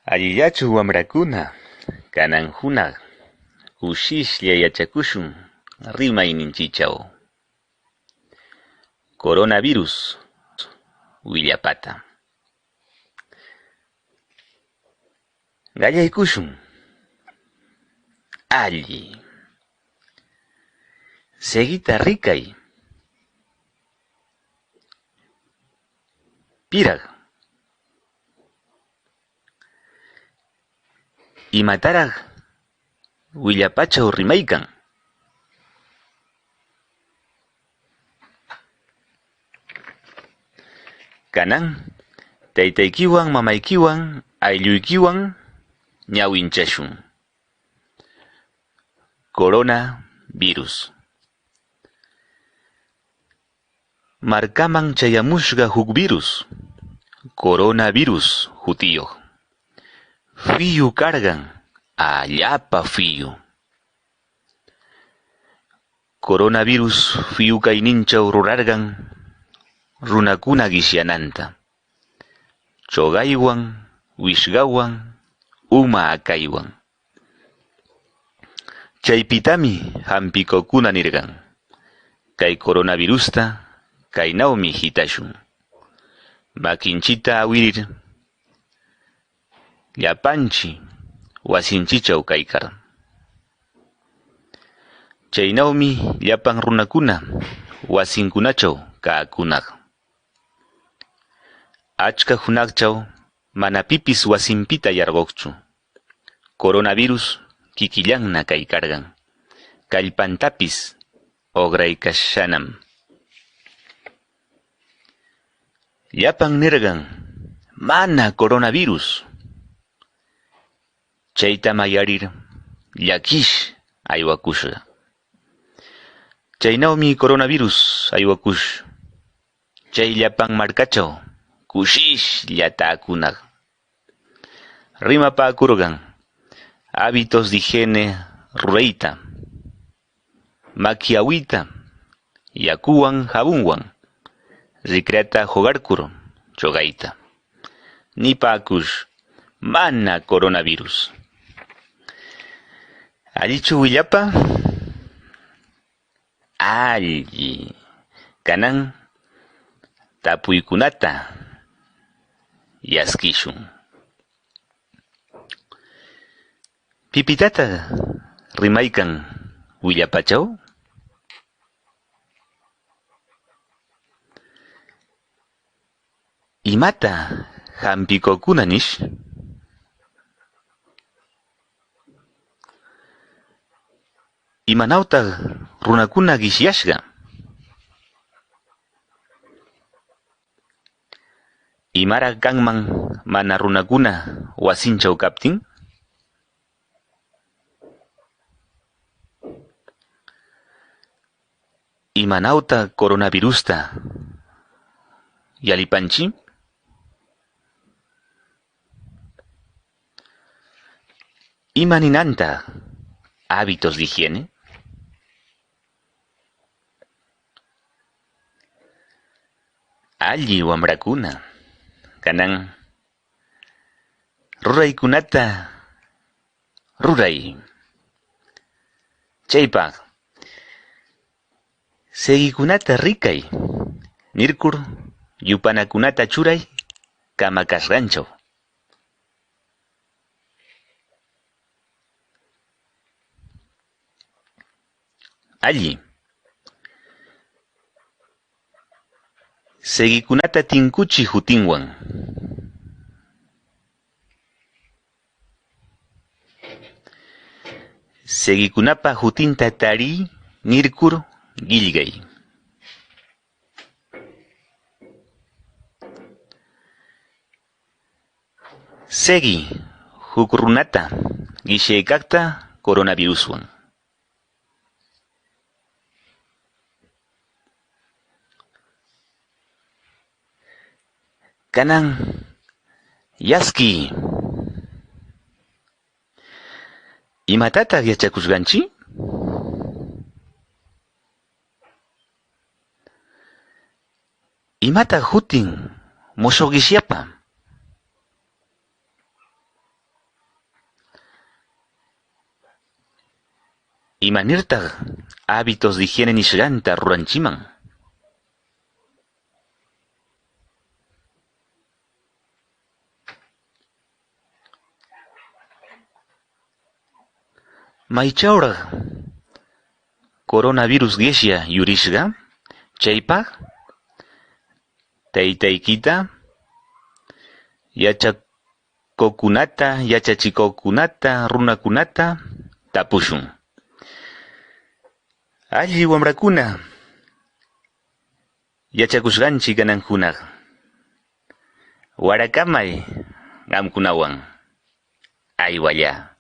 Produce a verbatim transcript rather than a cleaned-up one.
Allillachu wamrakuna, kanan hunaq kusislla yachakushun rimayninchichaw. Coronavirus willapata. Qallaykushun. Alli. Seguita rikay. Piraq? Imataraq willapachaw rimaykan? Kanan taytaykiwan, mamaykiwan, aylluykiwan ñawinchashun. Coronavirus. Markaman chayamushqa huk virus, coronavirus hutiyuq. Fiyu karqan, allapa fiyu. Coronavirus fiyu kayninchaw rurarqan runakuna qishyananta, chuqaywan, wisqawan, uma akaywan. Chaypitami hampikuqkuna nirqan: "Kay coronavirusta kaynawmi hitashun. Makinchita awirir, llapanchi wasinchichaw kaykar". Chaynawmi llapan runakuna wasinkunachaw kaqkunaq. Achka hunaqchaw mana pipis wasinpita yarquqchu. Coronavirus kikillanna kaykarqan. Kallpantapis uqraykashanam. Llapan nirqan: "Mana coronavirus". Chayta mayarir llakish aywakushqa. Chaynawmi coronavirus aywakush chay llapan markachaw kusishlla taakunaq. Rimapakurqan hábitos de higiene rurayta, maki awita yakuwan, jabonwan, rikrata jugarkur chuqayta. Nipakush: "Mana coronavirus". Allichu willapa? Alli. Kanan tapuykunata yaskishun. Pipitataq rimaykan willapachaw? Imata hampikuqkuna nish? Imanawtaq runakuna qishyashqa? Imaraq kanman mana runakuna wasinchaw kaptin? Imanawta coronavirusta yalipanchi? Ima ninanta hábitos de higiene? Alli wamrakuna, kanan ruraykunata ruray. Chaypaq, seguikunata rikay, nirkur yupanakunata churay kamakashqanchaw. Alli. Seguikunata tinkuchi hutinwan. Seguikunapa hutinta tariy nirkur qillqay. Segui huk runata qishyaykaqta coronaviruswan. Kanan yaski. ¿Imatataq yachakushqanchi? ¿Imataq hutin musuq qishyapa? ¿Imanirtaq hábitos de higiene nishqanta ruranchiman? ¿Maychawraq coronavirus qishya yurishqa? Chaypaq taytaykita, yachakuqkunata, yachachikuqkunata, runakunata tapushun. Alli wamrakuna, yachakushqanchik kanan hunaq. Warakamay qamkunawan. Aywallá.